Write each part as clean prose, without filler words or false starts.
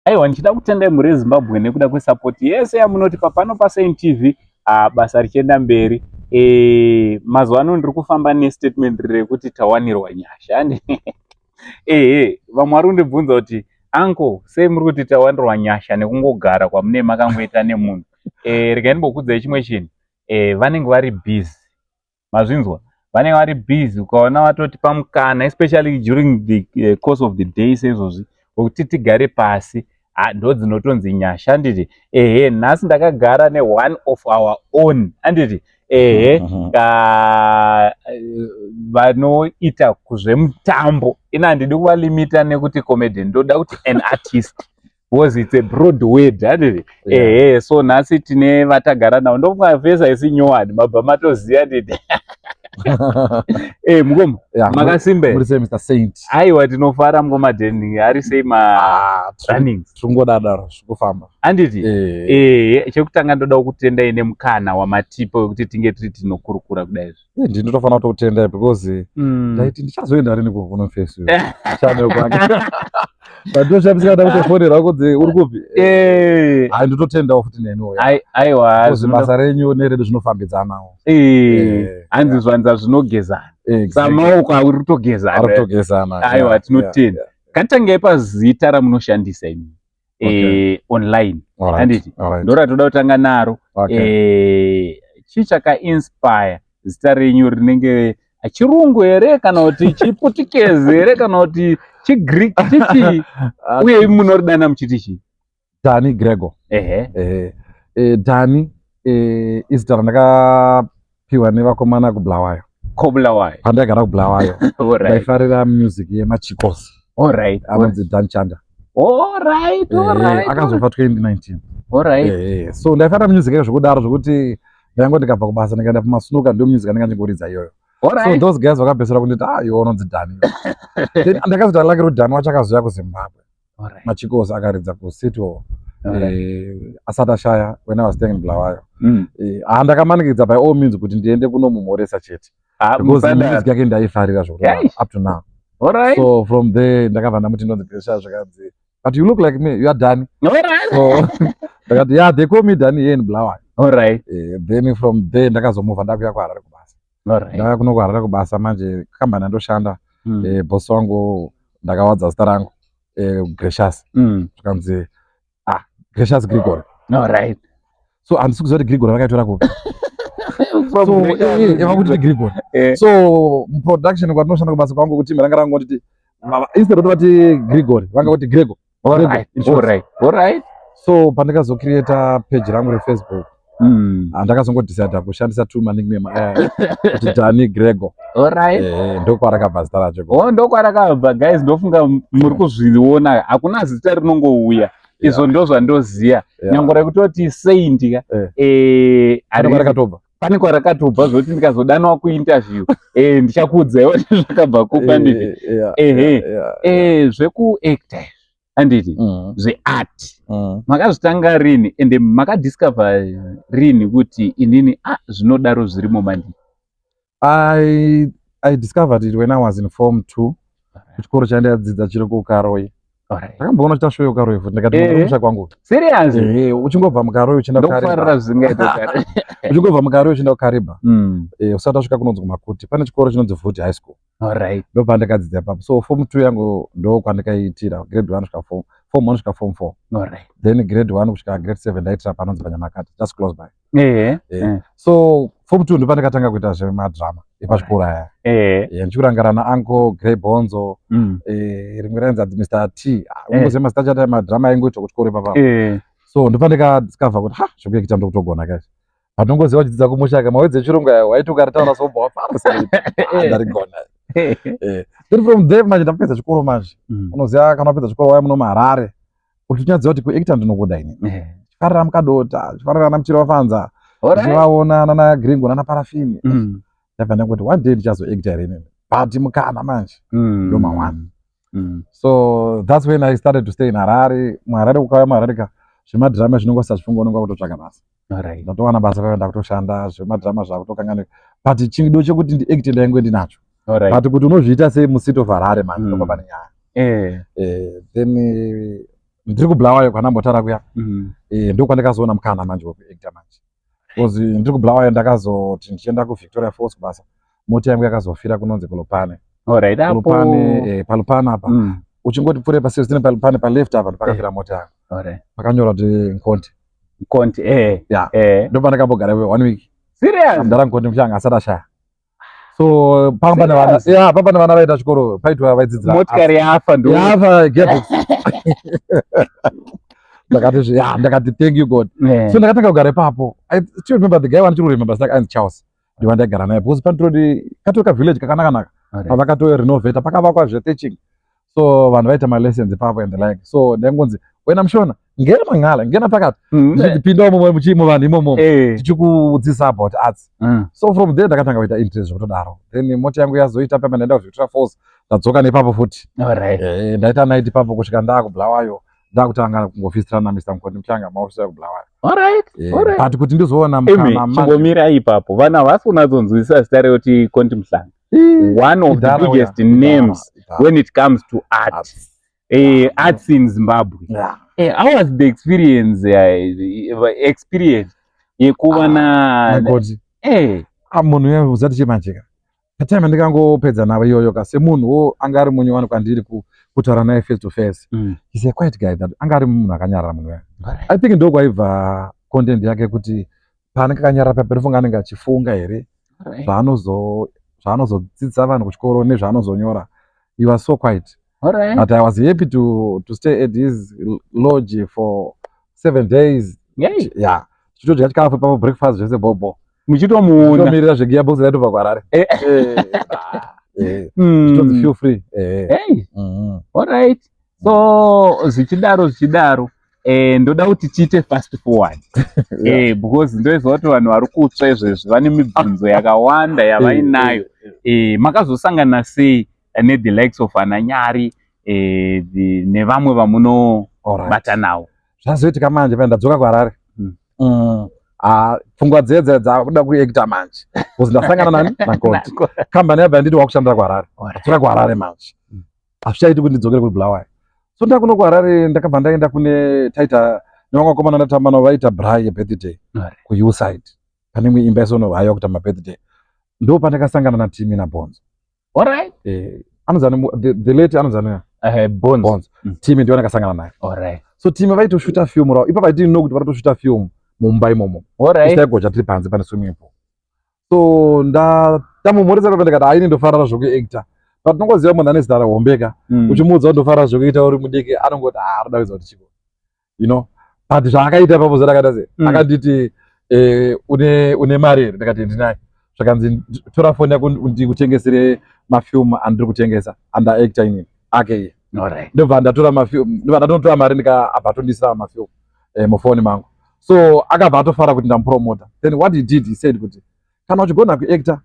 Aiwa, ndichida kutendai mhuri yeZimbabwe nekuda kwesapoti yese yamunotipa pano paSaint TV, basa richienda mberi. Mazuva ano ndiri kufamba nestatement rekuti tawanirwa nyasha. Ehe, vamwe vari kundibvunza kuti, "Uncle, sei muri kuti tawanirwa nyasha nekungogara kwamune makangoita nemunhu?" Regai ndimbokuudzai chimwe chinhu. Vanenge vari busy, mazvinzwa? Vanenge vari busy. Ukaona vatotipa mukana, especially during the course of the day seizvozvi, wekuti tigare pasi, ndo dzinotonzi nyasha, handiti? Ehe, nhasi ndakagara neone of our own, handiti? Ehe, ka vanoita kuzvemutambo. Ina handidi kuvalimita nekuti comedian, ndoda kuti an artist because it's a broad word, handiti? Ehe, so nhasi tine vatagara navo. Ndofunga face haisi nyowani, mabva matoziva, handiti? Mukoma, makasimba? Muri sei, Mr Saint? Aiwa, tinofara, mukoma Deni. Ari sei ma Ah, runnings? Tiri kungodadaro, zviri kufamba. Handiti? Chekutanga ndoda kutendai nemukana wamatipo wekuti tinge tiri tinokurukura kudaizvi. Ndinotofanira kutokutendai because ndaiti ndichazoenda rini kunofesi channel kwake, pandoshandisika ndakutofonera kunzi, "Uri kupi?" Hai, ndototendawo futi neniwo. Aiwa. Because basa renyu neredu zvinofambidzanawo. Hanzi zvanza zvinogezana, samaoko ari kutogezana. Ari kutogezana. Aiwa, tinotenda. Ngatitangei pazita ramunoshandisa imi online, handiti? Ndoratoda kutanga naro. Chii chakainspire zita renyu? Rinenge chirungu here, kana kuti chiPutukezi here, kana kuti chiGreek, chichii? Uye imi munoridana muchiti chii? Dani Grego. Dani izita randakapiwa nevakomana kuBulawayo. KoBulawayo. Pandaigara kuBulawayo, ndaifarira music yemaChicos anonzi Dan Chanda. Akazofa 2019. So ndaifarira music yake zvekudaro, zvokuti ndaingo ndikabva kubasa ndikaenda pamasnuka, ndio music andinga ndingoridza iyoyo. So those guys vakapedzisira kunditi, "Ah, iwe unonzi Dani." Then ndakazoita lucky kuti Dani wacho akazouya kuZimbabwe, maChicos akaridza kuCity Hall, asati ashaya, when I was staying in Bulawayo. Handakamanikidza by all means kuti ndiende kunomumhoresa chete Ah, because musadaro. music yake ndaifarira zvekudaro up to now. So from there ndakabva ndamuti ndonzi Gracious, zvakanzi, "But you look like me, you are Dani." So ndakati, "Yeah, they call me Dani here in Bulawayo." Then from there ndakazomuvha ndakuya kuHarare kubasa. Ndauya kuno kuHarare kubasa manje, kambani yandoshanda, boss wangu ndakawadza zita rangu, Gracious, zvikanzi, "Ah, Gracious Gregory." So handisi kuziva kuti Gregory vakaitora kupi. From So Gracious vakuti Gregory. So muproduction kwatinoshanda kubasa kwangu, kuti ranga rangonditi instead of vati Gregory, vanga kuti Grego. Grego, in short. So pandakazocreata page rangu reFacebook, ndakazongodecida kushandisa two manickname aya kuti Dani Grego. Ndokwarakabva zita racho. Oh, ndokwarakabva. Guys, ndofunga muri kuzviona, hakuna zita rinongouya izvo, ndo zvandoziva. Nyange rekutoti Saint ka, Pane kwarakatobva. Pane kwarakatobva, zvokuti ndikazodanwa kuinterview, ndichakuudzaiwo zvakabva kupa, nditi? Ehe. Zvekuacta izvi, handiti? Zveart makazvitanga rini, ende makadiscover rini kuti inini, ah, zvinodaro zvirimo mandiri? I discovered it when I was in form two kuchikoro chandaidzidza chiri kuKaroi. Ndakamboona uchita show yekuKaroi futi, ndikati, "Musha kwangu." Serious? Uchingobva muKaroi uchienda Ndokufarira kuKariba. zvisingaite kare. Uchingobva muKaroi uchienda kuKariba, usati wasvika kunonzi kuMakuti, pane chikoro chinonzi Vuti High School. Ndopandakadzidza ipapo. So form two yangu ndokwandikaiitira, grade one kusvika form one kusvika form four. Then grade one kusvika grade seven ndaitira panonzi paNyamakati, just close by. So form two ndopandakatanga kuita zvemadrama epachikoro aya. Ndichikurangara nauncle Grey Bonzo, rimwe rainzi Mr T. Ungoziva mazita chata madrama aingoitwa kuchikoro ipapapo. So ndopandakadiscover kuti, ha, zvekuacta ndokutogona kaizvi. But ungoziva uchidzidza kumusha ka, mawedzi echirungu ayo waiti ukaritaura sobva wafara sei, ndarigona. Then from there manje ndapedza chikoro manje, unoziva kana wapedza chikoro waya muno muHarare, kuti unyatsoziva kuti kuacta ndinokuda ini. Chifarira Mukadota, chifarira naMuchiri Wafanza, ndichivaona nana Gringo nana Parafini. Ndabva ndangoti one day ndichazoacta here inini, but mukana manje ndomawana. So that's when I started to stay in Harare. MuHarare, ukauya muHarare ka, zvemadhirama zvinongosa zvifunga, unonga kutotsvaka basa. Ndatowana basa paya, ndakutoshanda, zvemadhirama zvakutokanganika, but chido chekuti ndiacte ndainge ndinacho. But kuti unozviita sei mucity of Harare manje, ndopa pane nyaya. Then Ndiri kuBulawayo kwanambotaura kuya. Ndokwandakazoona mukana manje wekuacta manje, because ndiri kuBulawayo ndakazoti ndichienda kuVictoria Falls kubasa, mota yangu yakazofira kunonzi kuLupane. Lupane, paLupane apa. Uchingoti pfuure pa16 paLupane, paleft apa ndopakafira mota yangu. Pakanyorwa kuti Nkonti. Nkonti, eh. Ya. Ndopandakambogara one week. Serious? Mudhara Nkonti Muchanga asati ashaya. So panga pane vana, ya, panga pane vana vaita chikoro, paitwa vaidzidzira. Motikari yafa ndo. Yafa gearbox. Ndakati ya, ndakati, "Thank you, God." So ndakatanga kugara ipapo. I still remember the guy wandiri remember saka ainzi Charles, ndiwa ndaigara naye, because panotori katori kavillage kakanaka-naka. Pavakatorenovheta, pakavakwa zvethatching, so vanhu vaita malessons ipapo and the like. So ndaingonzi, "Wena mushona, ngena mangala, ngena pakati." Ndichipinda umo muvanhu imomo, tichikudzidzisa about arts. So from there ndakatanga kuita interest zvekutodaro. Then mota yangu yazoita papa, ndaenda kuVictoria Falls, ndadzoka nepapo futi. Ndaita night ipapo kusvika ndaakubulawayo, ndakutanga kungofisirana naMr Mukoti Muchanga maofisi ekubulawayo. But kuti ndizoona Imi, mukana manje chimbomirai ipapo. Vanhu havasi kunatsonzwisisa zita rekuti Konti Muhlanga. One of the biggest names when it comes to art. Arts in Zimbabwe. How was the experience yekuva Ah, na Makoti. Munhu uya uzati chimanje patime ndikangopedza navo iyoyo ka, semunhuwo anga ari munyowani kwandiri, kutaura naye face to face. He's a quiet guy that anga ari munhu akanyarara munhu uya. I think ndo kwaibva content yake, kuti paanenge akanyarara papo ndofunga anenge achifunga here zvaanozodzidzisa vanhu kuchikoro nezvaanozonyora. He was so quiet. But I was happy to stay at his lodge for 7 days. Yeah, tichitodya chikafu ipapo, breakfast zvese bobo. Muchitomuona. Tomirira zvegearbox raitobva kuHarare. Chitonzi feel free. Hey. Alright. So zvichidaro zvichidaro, ndoda kuti tiite fast forward, because ndoziva kuti vanhu vari kutsva izvezvi vane mibvunzo yakawanda yavainayo. Makazosangana sei nethe likes of ana Nyari, nevamwe vamunobata navo? Zvazoitika manje pa ndadzoka kuHarare. Ah, pfungwa dzedze dzakuda kuacta manje, because ndasangana nani, naNkonti. Kambani yabva yanditi wakushandira kuHarare. Ndadzoka kuHarare manje. Hazvichaiti kuti ndidzokere kuBulawayo, so ndakuno kuHarare ndakabva ndaenda kune taita nevamwe vakomana ndatamba navo, vaita braai yebirthday kuHillside, pane imwe imba isonohaiwa kuita mabirthday. Ndo pandakasangana naTimi naBonzo. Anonzani the late, anonzani? Bonzo. Bonzo. Timi ndiwo ndakasangana naye. So Timi vaitoshuta film ravo ipapo. I didn't know kuti varikutoshuta film mumba imomo. Taigocha tiri panze pane swimming pool. So ndamumhoresa papo, ndikati, "Haini ndofarira zvokuacta." But unongoziva munhu ane zita rahombeka. Uchimuudza kuti ndofarira zvokuita uri mudiki, anongoti, "Ah, anoda kuziva kuti chiko." But zvaakaita ipapo zvatakaita se akanditi, "Une mari here?" Ndikati, "Ndinayo." Zvakanzi, "Tora foni yako ndikutengesere mafilmu andiri kutengesa andaacta inini ake iye." Ndobva ndatora mafilmu, ndobva ndatotora mari, ndikaabva atondisira mafilmu mufoni mangu. So akabva atofara kuti ndamupromota. Then what he did, he said kuti, "Kana uchigona kuacta,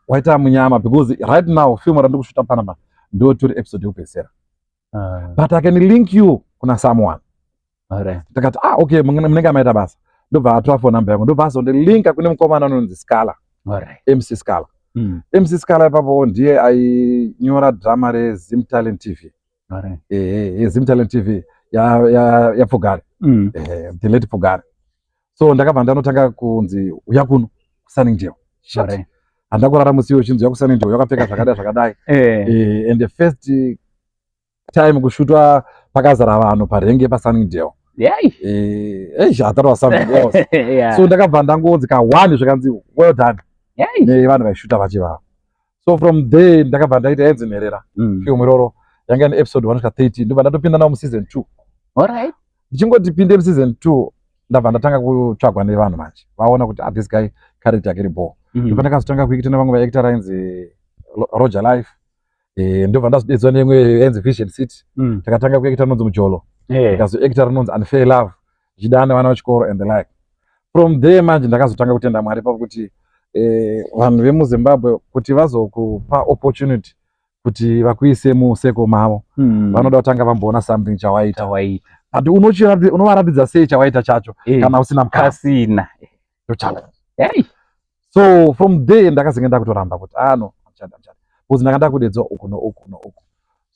waita munyama, because right now film randiri kushuta panapa ndo tori episode yekupedzisira, but I can link you kuna someone." Ndakati, "Ah, okay, munenge maita basa." Ndobva atora phone number yangu, ndobva azondilinka kune mukomana anonzi Scala. MC Scala. MC Scala ipapo ndiye ainyora drama reZim Talent TV. Zim Talent TV yaPfugari. The late Pfugari. So ndakabva ndanotanga kunzi, "Uya kuno kuSunningdale." Handina kurara musi iwo, chinzi, "Uya kuSunningdale, wakapfeka zvakadai zvakadai." And the first time kushutwa pakazara vanhu parenge paSunningdale. Eish, I thought was something else. So ndakabva ndangonzi ka1, zvikanzi, "Well done," nevanhu vaishuta vachivavo. So from there ndakabva ndaita yenzi Nherera. Film iroro yanga ine episode 1 kusvika 30. Ndobva ndatopinda nawo museason 2. Ndichingoti pinde museason 2, ndabva ndatanga kutsvagwa nevanhu manje, vaona kuti, ah, this guy character yake iri ball. Ndobva ndakazotanga kuita nevamwe vaactor rainzi Roger Life. Ndobva ndazodedzwa neimwe yainzi Vision City. Takatanga kuacta rinonzi Mujolo. Ndikazoacta rinonzi Unfair Love, ndichidana nevana vechikoro and the like. From there manje ndakazotanga kutenda Mwari papo kuti vanhu vemuZimbabwe kuti vazokupa opportunity kuti vakuise museko mavo, vanoda kutanga vamboona something chawaita. Chawaita. But unovaratidza sei chawaita chacho kana usina mukana? Pasina. Ndo challenge. Hey. So from there ndakazenge ndakutoramba kuti, ah, no, handichadi, handichadi, because ndanga ndakudedzwa uku nouku nouku.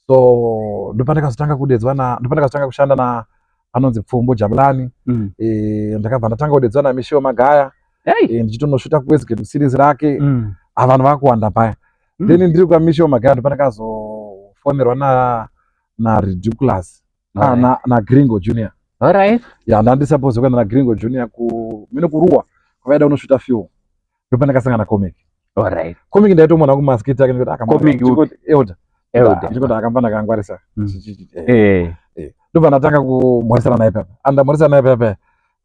So ndopandakazotanga kudedzwa na ndopandakazotanga kushanda na anonzi Pfumbu Jabulani. Ndakabva ndatanga kudedzwa naMichel Magaya. Ndichitonoshuta kuWestgate series rake. Vanhu vakuwanda paya. Then ndiri kwaMichel Magaya ndopandakazofonerwa na Ridiculous, na Gringo Junior. Ya, ndandisupposed kuenda naGringo Junior ku mine kuruwa kwavaida kunoshuta film. Ndopandakasangana naComic. Comic ndaitomona kumaskit ake ndikuti Comic upi? Elder. Elder. Ndikuti akamba ndakangwarisa. Ndobva ndatanga kumhoresana naye pepa. Andamhoresana naye pepa,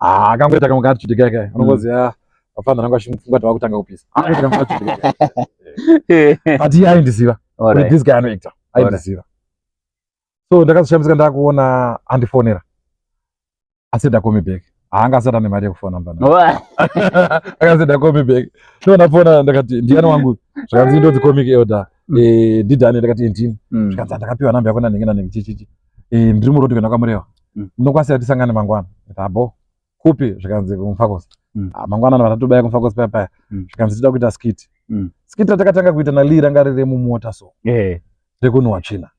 ah, akangoita kamwe kattitude kake unongoziva vafana vangu vachifunga kuti vakutanga kupisa. Angoita kamwe kattitude kake, but iye aindiziva kuti this guy anoacta. Aindiziva. So ndakazoshamisika ndakuona andifonera asenda call me back. Haanga asati ane mari yekufona mfana. Akasenda call me back. Ndofona, ndakati, "Ndiani wangu?" Zvakanzi, "Ndodzi Comic Elder." "Ndidhani?" Ndakati, "Ndini." Zvikanzi, "Ndakapiwa namba yako nanhingi nanhingi chichichi. Ndiri muroad kuenda kwaMurewa. Ndinokwanisa tisangane mangwana?" Ndikati, "Abo kupi?" Zvikanzi, "KuMufakose." Ah, mangwana vatotobaya kuMufakose paya paya. Zvikanzi, "Tida kuita skit." Skit ratakatanga kuita naLee ranga riri mumota, so rekunwa tsvina.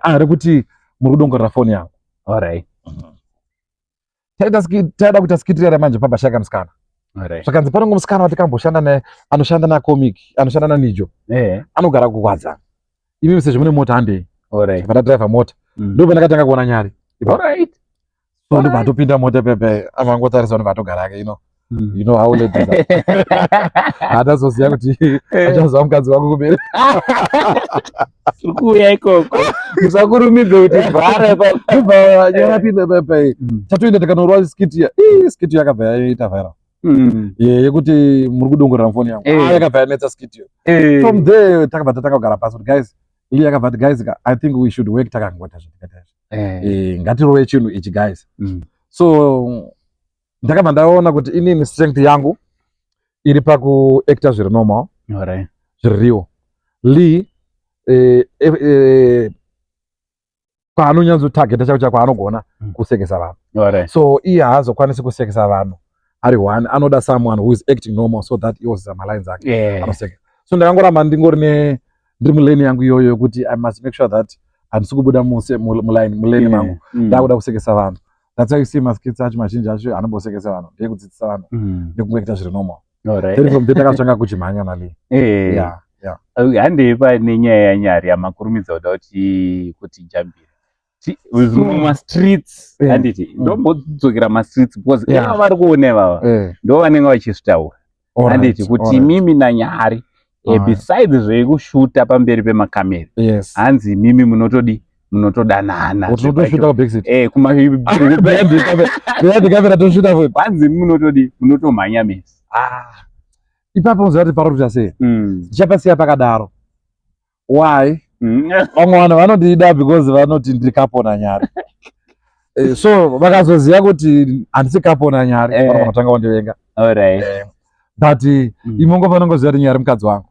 Ah, rekuti muri kudongorera foni yangu. Taita skit, taida kuita skit rera manje pabashaka musikana. Zvakanzi panongo musikana watikamboshanda naye, anoshanda naComic, anoshanda naNijo, anogara kuKwadzana. Imi sezvo mune mota, handei. Vandadhiraivha mota. Ndopandakatanga kuona Nyari. So ndobva atopinda mota pepe, avangotarisa, ndobva atogara ake. You know how ladies are. Hatazoziva kuti achazova mukadzi wangu kumberi. Tiri kuuya ikoko, musakurumidze kuti vhara. Ndobva yarapinda pepe, tatoenda tikanorwa skit iya. Ii, skit yakabva yaita viral. Yekuti muri kudongorera mufoni yangu. Ah, yakabva yanetsa skit iyo. From there takabva tatanga kugara pasi kuti guys, iye yakabva ati, "Guys, I think we should work." Takangota zvatikaita izvi. Ngatirove chinhu ichi, guys. So ndakabva ndaona kuti inini strength yangu iri pakuacta zviri normal, zviri real. Lee kwaanonyanzotageta chako chako anogona kusekesa vanhu. So iye haazokwanisi kusekesa vanhu ari one. Anoda someone who is acting normal so that iwozisa malines ake anoseka. So ndakangoramba ndingori ne ndiri mulane yangu iyoyo yekuti I must make sure that handisi kubuda muline, mulane mangu. Ndakuda kusekesa vanhu. That's why you see maskits acho mazhinji acho anombosekesa vanhu, ndeyekudzidzisa vanhu nekungoita zviri normal. Then from there takazotanga kuchimhanya naLee. Yeah. Handei pane nyaya yaNyari yamakurumidza kuda kuti jambire mumastreets. Handiti ndombodzokera mastreets because ivava vari kuona ivava ndo vanenge vachizvitaura, handiti, kuti mimi naNyari, besides zvekushuta pamberi pemakamera, hanzi mimi munotodi munotodanana. Tinotoshuta kubackseat. Kuma Behind the camera toshuta futi. Hanzi munotodi munotomhanya mese. Ah, ipapo unoziva kuti pari kuita sei? Ndichapasiya pakadaro. Why? Vamwe vanhu vanondida because vanoti ndiri couple naNyari. So vakazoziva kuti handisi couple naNyari, vanotanga kundivenga. But imongo vanongoziva kuti Nyari mukadzi wangu,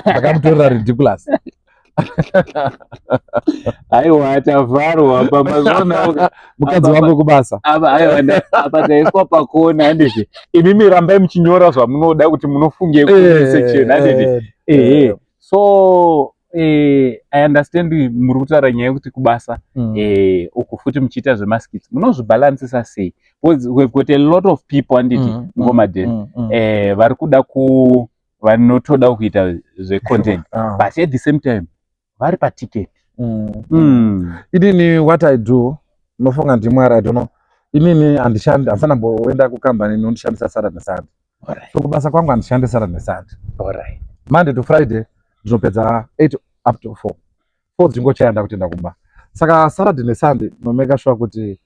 ndakamutorera Ridiculous. Aiwa, tavharwa pamazona. Mukadzi wangu kubasa. Apa aiwa, apa taiswa pakona, handiti? Imimi rambai muchinyora zvamunoda kuti munofunge section, handiti? Ehe. So I understand muri kutaura nyaya yekuti kubasa uku futi muchiita zvemaskits, munozvibhalansisa sei? Because we've got a lot of people, handiti, ngomadheni vari kuda ku vanotoda kuita zvecontent, but at the same time vari paticket. Inini what I do, unofunga ndiMwari, I don't know. Inini handishandi, handisana mboenda kukambani inondishandisa Saturday neSunday. So kubasa kwangu handishandi Saturday neSunday. Monday to Friday ndinopedza 8 up to 4, 4 dzingochaya ndakutoenda kumba. Saka Saturday neSunday ndinomeka sure kuti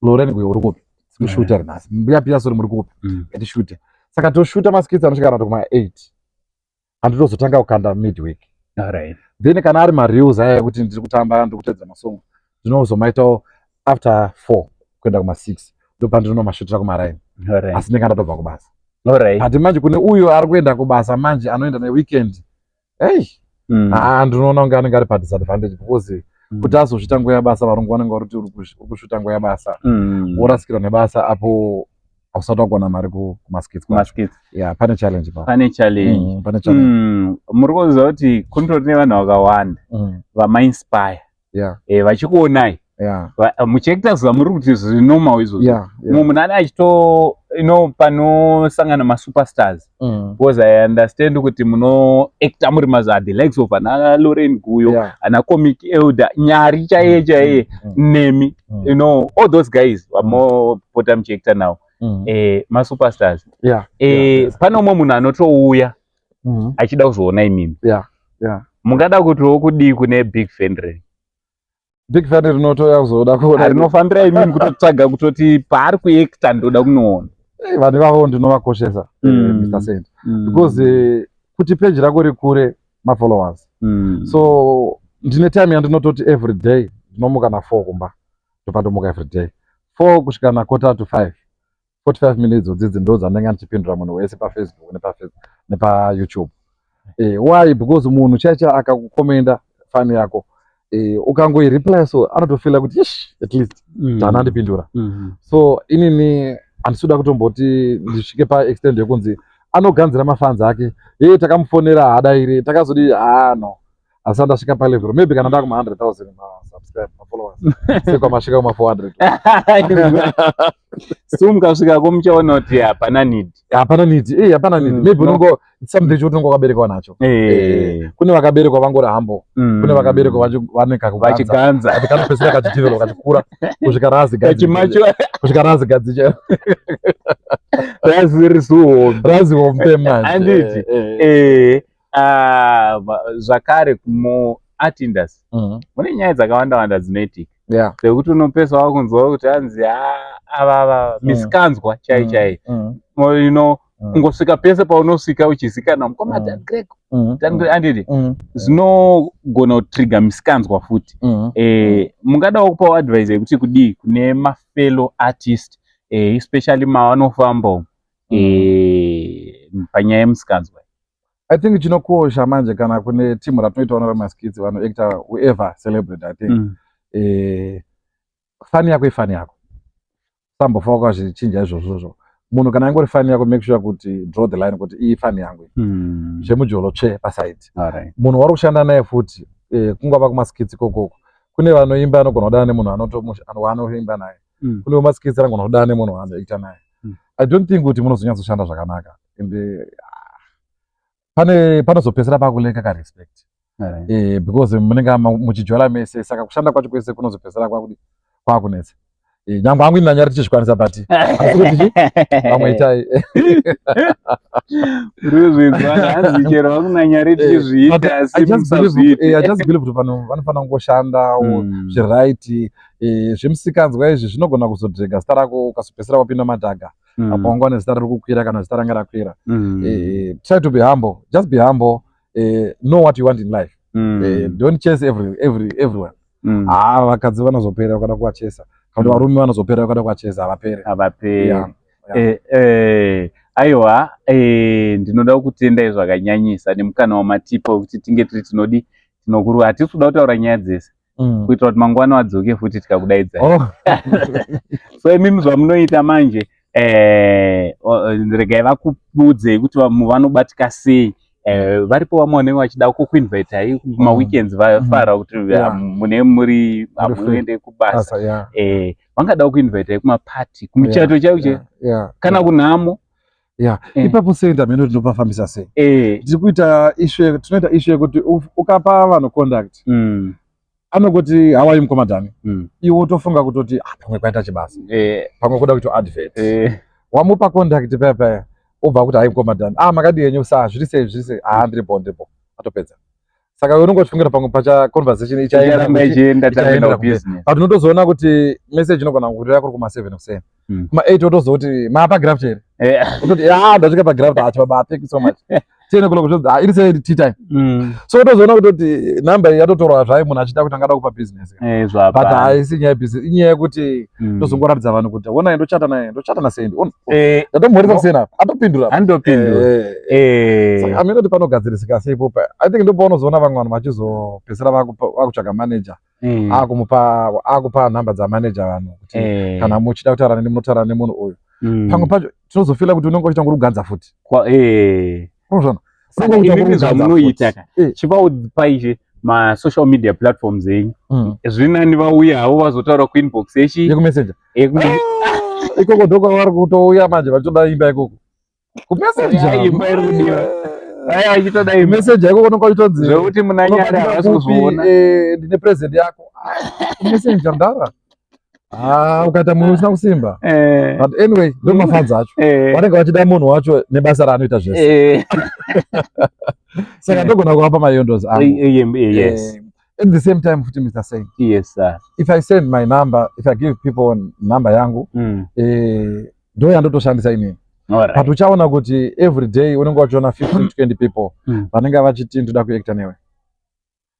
Loren kuyo uri kupi, tikushuta nhasi, mbuya Piyasori muri kupi, ngatishute. Saka toshuta maskits anosvika kana kuma 8, handitozotanga kukanda midweek. Then kana ari mareels aya ekuti ndiri kutamba, ndiri kutedza masong, ndinozomaitawo after 4 kuenda kuma 6, ndopandinonomashutira kumaraini, asi ndinga ndatobva kubasa. But manje kune uyo ari kuenda kubasa manje, anoenda neweekend, ei, haa, ndinoona kunge anenge ari padisadvantage because kuti azosvita nguva yabasa, varungu vanenge vari kuti uri kushuta nguva yabasa, worasikirwa nebasa apo. Hausati wakuwana mari kumaskits kwacho. Kumaskits. Yeah, pane challenge pa. Pane challenge. Pane challenge. Muri kuziva kuti kundori nevanhu vakawanda vamainspire vachikuonai muchiacta zuva muri kuti zviri normal izvozvo. Mumwe munhu ane achito panosangana masuperstars, because I understand kuti munoacta muri maza the likes of ana Lauren Guyo, ana Comic Elder, Nyari chaiye chaiye, nemi, all those guys vamopota muchiacta nawo, masuperstars. Pane umwe munhu anotouya achida kuzoona imimi. Mungada kutiwo kudii kune big fan renyu? Big fan rinotoya kuzoda kuona. Rinofambira imimi kutotsvaga kutoti paari kuacta ndoda kunoona. Vanhu ivavo ndinovakoshesa, Mr Saint, because kuti page rako rikure, mafollowers. So ndine time yandinototi every day ndinomuka na4 kumba, ndopandomuka every day 4 kusvika na quarter to 5, 45 minutes dzidzi ndo dzandinenge ndichipindura munhu wese paFacebook nepaYouTube. Why? Because munhu chaicha akakukomenda fan yako, ukangoireply so anotofeela kuti ish, at least haana andipindura. So inini handisi kuda kutomboti ndisvike paextent yekunzi anoganzira mafans ake, ye takamufonera haadairi, takazodi haa, no, asi andasvika palevel maybe kana ndakuma 100 000 masubscribe, mafollowers, sekwamasvika kuma 400. So mukasvikako muchaona kuti hapana need. Hapana need, hapana need. Maybe no. Unongo it's something chekuti unongo wakaberekwa nacho. Kune vakaberekwa vangori humble, kune vakaberekwa vane kakuganza. Vachiganza. Ati kanopedzisira kachidevelop, kachikura kusvika razi gadzi. Kachimacho. Kusvika razi gadzi chairo. Razi risuhombe. Razi hombe manje. Handiti? Ah, zvakare muart industry mune nyaya dzakawanda wanda dzinoitika dzekuti unopesa wakunzwa kuti hanzi, "Ah, ava misikanzwa chai chai." Kungosvika pese paunosvika uchizikanwa mukoma Dan Greg, Dan Greg, handiti? Zvinogona kutrigger misikanzwa futi. Mungadawo kupawo advice yekuti kudii kune mafellow artist, especially mavanofamba umu, panyaya yemusikanzwa? I think chinokosha manje kana kune timu ratinoitawo remaskits, vanoacta, whoever celebrate, I think fan yako ifan yako, sambofa wakazvichinja izvozvozvo. Munhu kana ingori fan yako, make sure kuti draw the line kuti iyi fan yangu, zvemujolo tsve paside. Munhu wari kushanda naye futi, kungava kumaskits ikokoko, kune vanoimba anogona kudana nemunhu waanoimba naye, kune vemaskits anogona kudana nemunhu waanoacta naye. I don't think kuti munozonyatsoshanda zvakanaka and pane panozopedzisira pakulacka karespect, because munenge muchijola mese, saka kushanda kwacho kwese kunozopedzisira kwakunetsa. Nyangwe hangu ini nanyari tichizvikwanisa, but asi kuti chi vamwe itai. Ruzvinzwa hanzi chero vakunanyari tichizviita, asi I just believe, musazviite. I just believe kuti vanhu vanofanira kungoshandawo zviright. Zvemusikanzwa izvi zvinogona kuzodrega zita rako, ukazopedzisira wapinda madhaga, apo wanga une zita riri kukwira kana zita ranga rakwira. Try to be humble, just be humble, know what you want in life. Don't chase everyone. Haa, vakadzi vanozopera ukada kuvachesa, kana kuti varume vanozopera ukada kuvachesa, havapere. Havaperi. Yeah. Aiwa, ndinoda kukutendai zvakanyanyisa nemukana wamatipa wekuti tinge tiri tinodi tinokuru. Hatisi kuda kutaura nyaya dzese kuitira kuti mangwana wadzoke futi tikakudaidzai. Oh. So imimi zvamunoita manje, regai vakuudzei kuti vanobatika sei. Varipo vamwe vanenge vachida kukuinvitai kumaweekends, vafara kuti mune muri Muri free. hamuende kubasa. Basa, yeah. Vangada kukuinvitai kumapati, kumichato chaiyo chaiyo, kana kunhamo. Ipapo senda mheno tinopafambisa sei? Tiri kuita issue, tinoita issue yekuti ukapa vanhu contact, anongoti, "How are you, mukoma Dani?" Iwe wotofunga kutoti, "Ah, pamwe kwaita chibasa, pamwe kuda kuita advert." Wamupa contact paya paya, obva kuti, "Hai, mukoma Dani, ah, makadi henyu? Sa zviri sei, zviri sei?" "Ah, ndiripo, ndiripo." Atopedza. Saka iwe unongotifungira pamwe pacha conversation ichaenda Icharamba ichienda, ichaendera tapinda kumberi. kubusiness. But unotozoona kuti message inogona kurira kuri kuma7 kuseni, kuma8 wotozokuti, "Mapa graft here?" Utoti, "Ya, ndasvika pagraft." "Ah, chibaba, thank you so much." 10 o'clock zvonzi, "Ah, iri sei tea time?" So utozoona kutoti namba iyi yatotorwa zvayo, munhu achida kuti angada kupa business, but Zvapana. Haisi nyaya yebusiness, inyaya yekuti tozongoratidza vanhu kuti ona, ndochata naye, ndochata naSendi. Ndatomhoresa kuseni apa, atopindura. Andopindura. Saka amene kuti panogadzirisika sei ipopa, I think ndopaunozoona vamwe vanhu vachizopedzisira vakutsvaga manager, akumupa, akupa nhamba dzamanager vanhu kuti kana muchida kutaura neni munotaura nemunhu uyu. Pamwe pacho tinozofeela kuti unenge uchiita kurugadza futi. Unozvona? Saka Unenge imimi uchiita kurugadza zvamunoita futi. ka, chivaupai che masocial media platforms enyu. Zvinani vauya havo vazotaura kuinbox yechi Yekumessenger. Ikoko ndoko vari kutouya manje vachitoda imba ikoko. Kumessenger. Ya, imba iri kudiwa. Aya vachitoda imba. Kumessenger ikoko unonga uchitonzi Zvekuti munanyari unobatika havasi kupi, kuzviona. Ndine present yako. Ah, kumessenger mudhara. Ah, ukaita munhu usina kusimba. But anyway, ndo mafans acho. Vanenge vachida munhu wacho nebasa raanoita zvese. Saka ndogona kuvapa mahandles angu. Yes. At the same time futi, Mr. Saint, Yes sir. if I send my number, if I give people number yangu, ndo yandotoshandisa inini. But uchaona kuti every day unenge wachiona 15 20 people vanenge vachiti ndoda kuacta newe.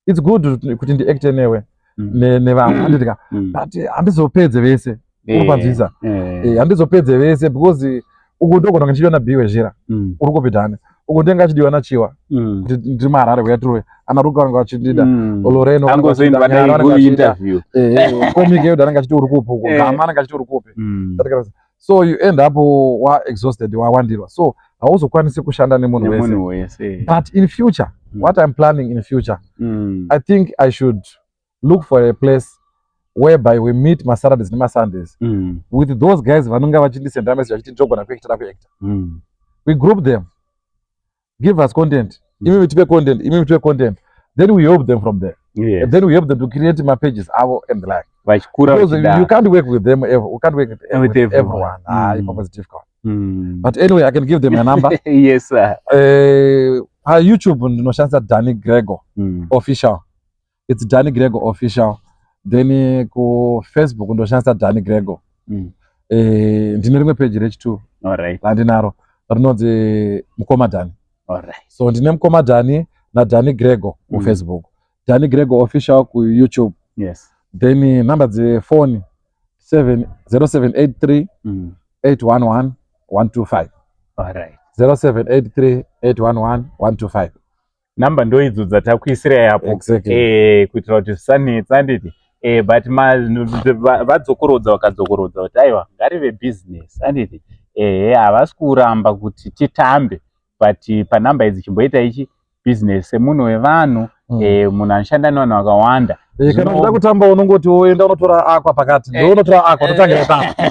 It's good kuti ndiacte newe nevamwe, handitika? But handizopedze vese. Unopanzwisa? Handizopedze vese because uku ndogona kunge ndichidiwa naB Wezhira, uri kupidhani uku ndenge achidiwa naChiwa, kuti ndiri muHarare kuya tiriwe ana Ruka vanenge vachindida, Loreno vanenge Angozoendwa vachida, Nyara vanenge vachida, interview. Comic Elder anenge achiti uri kupi uku, Gama anenge achiti uri kupi. So you end up wa exhausted, wawandirwa, so hauzokwanisi kushanda nemunhu wese. Nemunhu wese. But in future, what I'm planning in future, I think I should look for a place whereby we meet maSaturdays nemaSundays with those guys vanonga vachindisenda message vachiti ndogona kuacta, kuacta. We group them, give us content, imi tipe content, imi tipe content, then we help them from there. And then we help them to create my pages avo and the like. Vachikura Because you vachidaro. Can't work with them ever, you can't work With with everyone. everyone. Ah, ipapo it's difficult. But anyway, I can give them a number. Yes sir. PaYouTube ndinoshandisa Danny Grego Official. It's Danny Grego Official. Then kuFacebook ndoshandisa Danny Grego. Ndine rimwe page rechi2 randinaro rinonzi Mukoma Dani. So ndine Mukoma Dani naDanny Grego kuFacebook, Danny Grego Official kuYouTube. Then number dzefoni 0783 811 125. 0783 811 125. Namba ndo idzo dzatakuisirai apo. Kuitira kuti zvisanetsa, handiti? But vadzokorodza vakadzokorodza kuti aiwa, ngarive business, handiti? Havasi kuramba kuti titambe, but panhamba idzi chimboita ichi business semunhu wevanhu, munhu anoshanda nevanhu vakawanda. Kana uchida kutamba unongoti woenda unotora aqua pakati, ndo unotora aqua, totangira ipapo.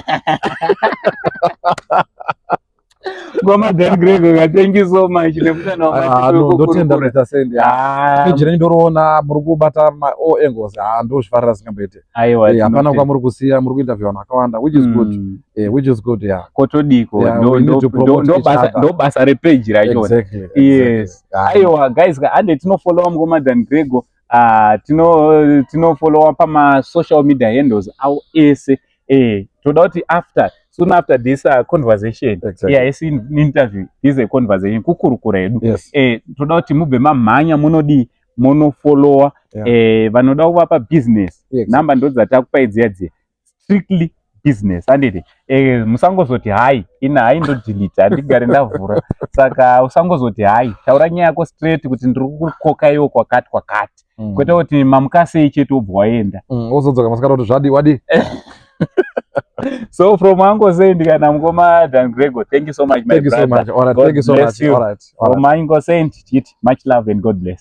Ngoma Dan Grego, thank you so much nekutana. Ah, no, ndotenda, Mr. Saint. Ah, Peji renyu ndoroona muri kubata all angles. Ah, ndozvifarira singamboite. Aiwa, Hapana tinotenda. kwamuri kusiya, muri kuinterview vanhu vakawanda, which is good. Which is good, yeah. Kotodiko. Yeah, we need to promote each other. Ndo basa repeji rachona. Exactly. Ah, Aiwa guys, ande tinofollowa Mukoma Dan Grego, tinofollowa pama-social media handles avo ese. Toda kuti after soon after this conversation, yeah, isi interview, this is a conversation, kukurukura hedu. Toda kuti mubve mamhanya munodii, munofollowa. Vanoda kuvapa business, namba ndo dzatakupai dziya dziya, strictly business, handiti? Musangozoti hai, ina hai ndodelete, handigare ndavhura. Saka usangozoti hai, taura nyaya yako straight kuti ndiri kukoka iwo kwakati kwakati, kwete kuti mamukasei chete wobva waenda. Wozodzoka masikati kuti zvadi wadi. So from Uncle Saint kana Mukoma Dan Grego, thank you so much, my Thank you so brother. much. All right. God Thank you so bless much. you. All right. All right. From Uncle Saint, much love and God bless.